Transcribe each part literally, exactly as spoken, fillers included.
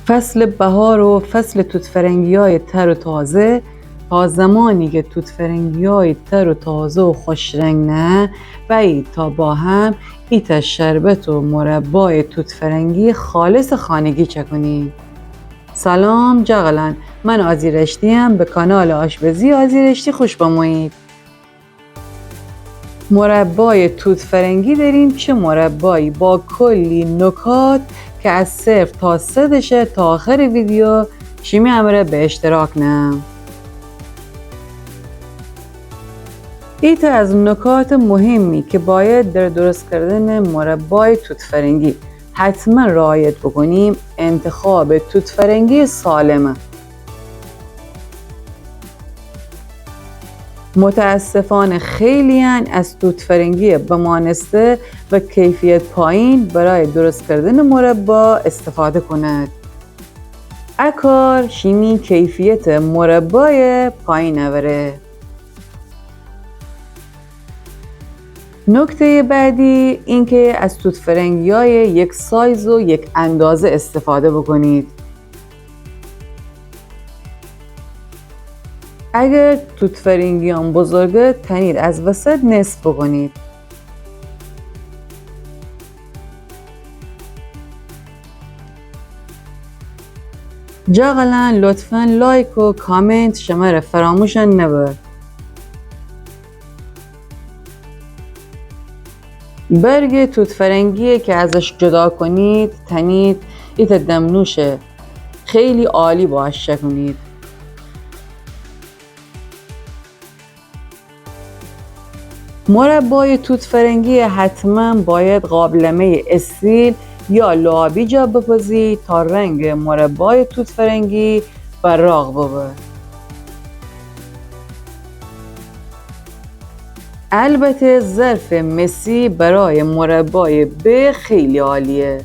فصل بهار و فصل توت‌فرنگیای تر و تازه، تا زمانی که توت‌فرنگیای تر و تازه و خوش‌رنگ نه، بأیید تا با هم ایتأ شربت و مربای توت‌فرنگی خالص خانگی چکونیم. سلام جغلان، من آزی رشتی‌ام، به کانال آشپزی آزی رشتی خوش بمویید. مربای توت‌فرنگی داریم، چه مربایی با کلی نکات که از صفر تا صدشه. تا آخر ویدیو شیمی امره به اشتراک نهم. ایتأ از نکات مهمی که باید در درست کردن مربای توت‌فرنگی حتماً رعایت بکنیم، انتخاب توت‌فرنگی سالمه. متأسفانه خیلی‌یأن از توت‌فرنگی بمانسته و کیفیت پایین برای درست کردن مربا استفاده کونید. ا کار شیمی کیفیت مربای پایین اوره. نکتهٔ بعدی اینکه از توت‌فرنگیای یک سایز و یک اندازه استفاده بکنید. اگر توت‌فرنگیان بزرگه، تنید از وسط نصف بکنید. جغلان لطفاً لایک و کامنت شمره فراموشن نبه. برگ توت‌فرنگی که ازش جدا کنید، تنید ایتأ دمنوشه خیلی عالی باش چکونید. مربای توت‌فرنگی حتماً باید قابلمهٔ استیل یا لعابی جا بپزی تا رنگ مربای توت‌فرنگی براق ببه. البته ظرف مسی برای مربای به خیلی عالیه.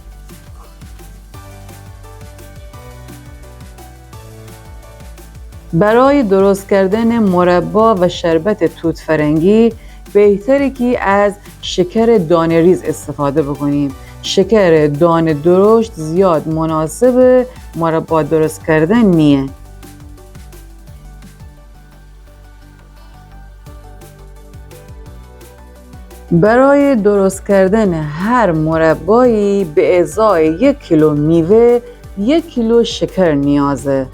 برای درست کردن مربا و شربت توت‌فرنگی بهتره که از شکر دانه‌ریز استفاده بکنیم. شکر دانه درشت زیاد مناسب مربا درست کردن نیه. برای درست کردن هر مربایی به ازای یک کیلو میوه، یک کیلو شکر نیازه.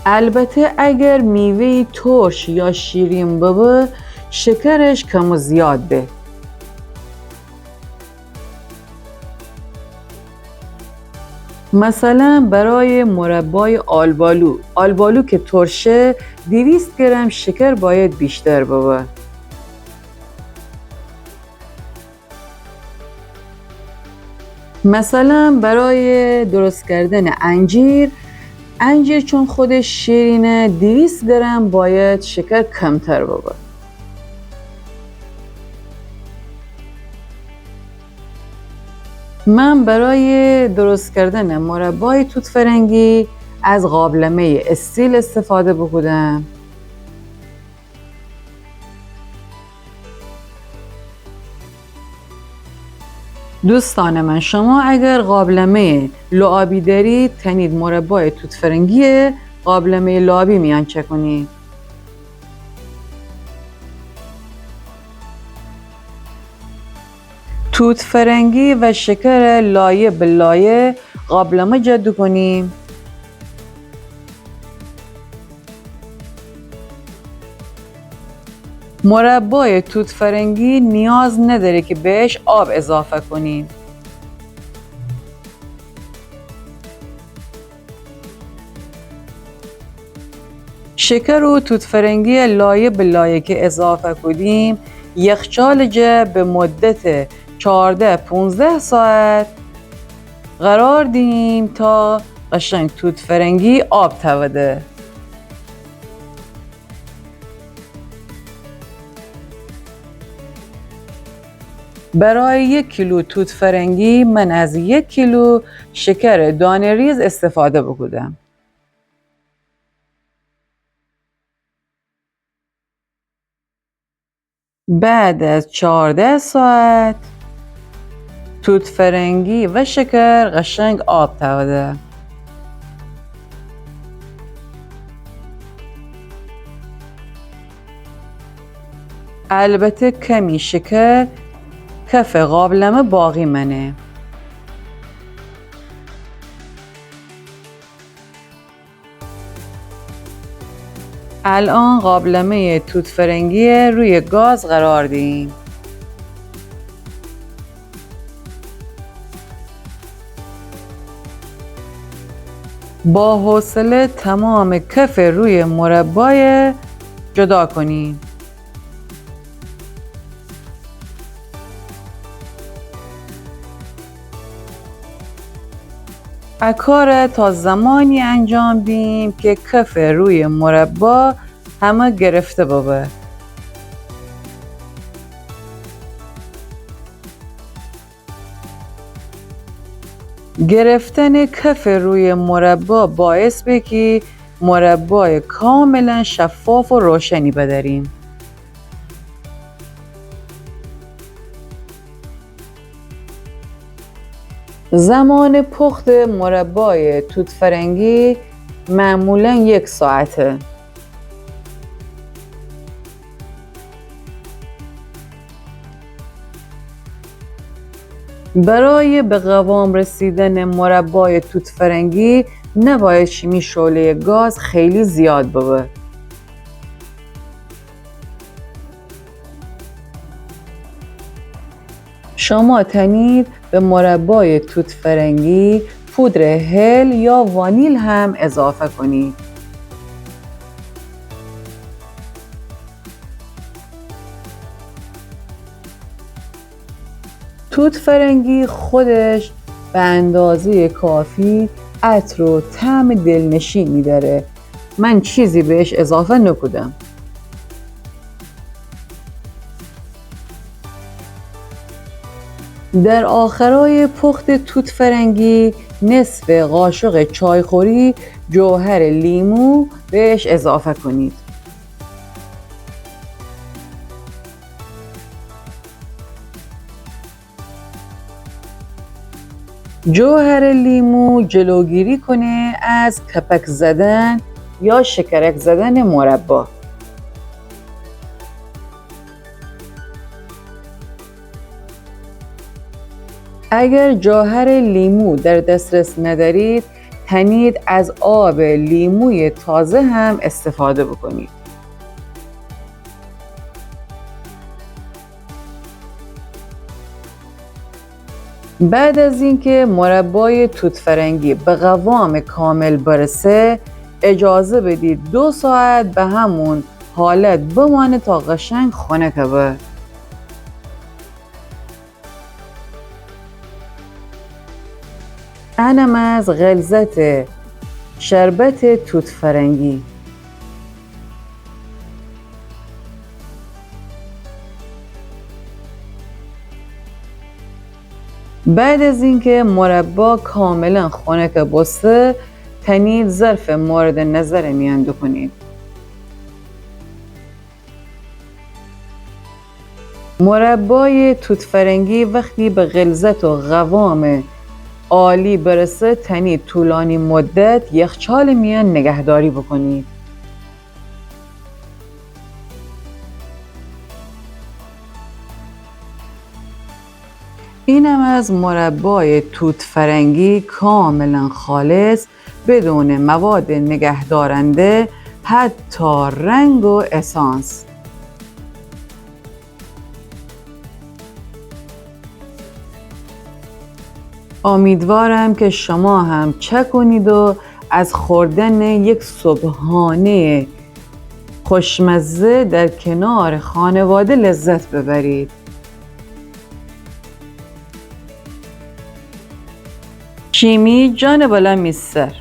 البته اگر میوه‌ای ترش یا شیرین ببه، شکرش کم و زیاد به. مثلاً برای مربای آلبالو، آلبالو که ترشه، دویست گرم شکر باید بیشتر ببه. مثلاً برای درست کردن انجیر، انجیر چون خودش شیرینه، دویست گرم باید شکر کمتر ببه. من برای درست کردن مربای توت‌فرنگی از قابلمهٔ استیل استفاده بوکودم. دوستان من، شما اگر قابلمهٔ لعابی دارید، تنید مربای توت‌فرنگی قابلمهٔ لعابی میان چکونید. توت‌فرنگی و شکر لایه به لایه قابلمه جا دوکونیم. مربای توت‌فرنگی نیاز نداره که بهش آب اضافه کنیم. شکر و توت‌فرنگی لایه به لایه که اضافه کودیم، یخچال جا به مدت چهارده پونزده ساعت قرار دیم تا قشنگ توت‌فرنگی آب توده. برای یک کیلو توت‌فرنگی من از یک کیلو شکر دانه‌ریز استفاده بوکودم. بعد از چهارده ساعت، توت فرنگی و شکر قشنگ آب تاوده. البته کمی شکر کف قابلمه باقی مانه. الان قابلمهٔ توت فرنگی روی گاز قرار دهیم. با حوصله تمام کف روی مربای جدا کنیم. ا کار تا زمانی انجام دیم که کف روی مربا همه گرفته ببه. گرفتن کف روی مربا باعث به که مربای کاملاً شفاف و روشنی بداریم. زمان پخت مربای توت فرنگی معمولاً یک ساعته. برای به قوام رسیدن مربای توت فرنگی نباید شیمی شعلهٔ گاز خیلی زیاد ببه. شما تنید به مربای توت فرنگی پودر هل یا وانیل هم اضافه کنید. توت فرنگی خودش به اندازهٔ کافی عطر و طعم دلنشینی داره. من چیزی بهش اضافه نکودم. در آخرای پخت توت فرنگی نصف قاشق چایخوری جوهر لیمو بهش اضافه کنید. جوهر لیمو جلوگیری کنه از کپک زدن یا شکرک زدن مربا. اگر جوهر لیمو در دسترس ندارید، تنید از آب لیموی تازه هم استفاده بکنید. بعد از اینکه مربای توت فرنگی به قوام کامل برسه، اجازه بدید دو ساعت به همون حالت بمانه تا قشنگ خنک به. انم از غلظت شربت توت فرنگی. بعد از اینکه مربا کاملاً خنک بوسته، تنید ظرف مورد نظر میان دوکونید. مربای توت فرنگی وقتی به غلظت و قوام عالی برسه، تنید طولانی مدت یخچال میان نگهداری بکنید. اینم از مربای توت فرنگی کاملاً خالص، بدون مواد نگهدارنده، حتی رنگ و اسانس. امیدوارم که شما هم چکنید و از خوردن یک صبحانهٔ خوشمزه در کنار خانواده لذت ببرید. شیمی جان بلا می سر.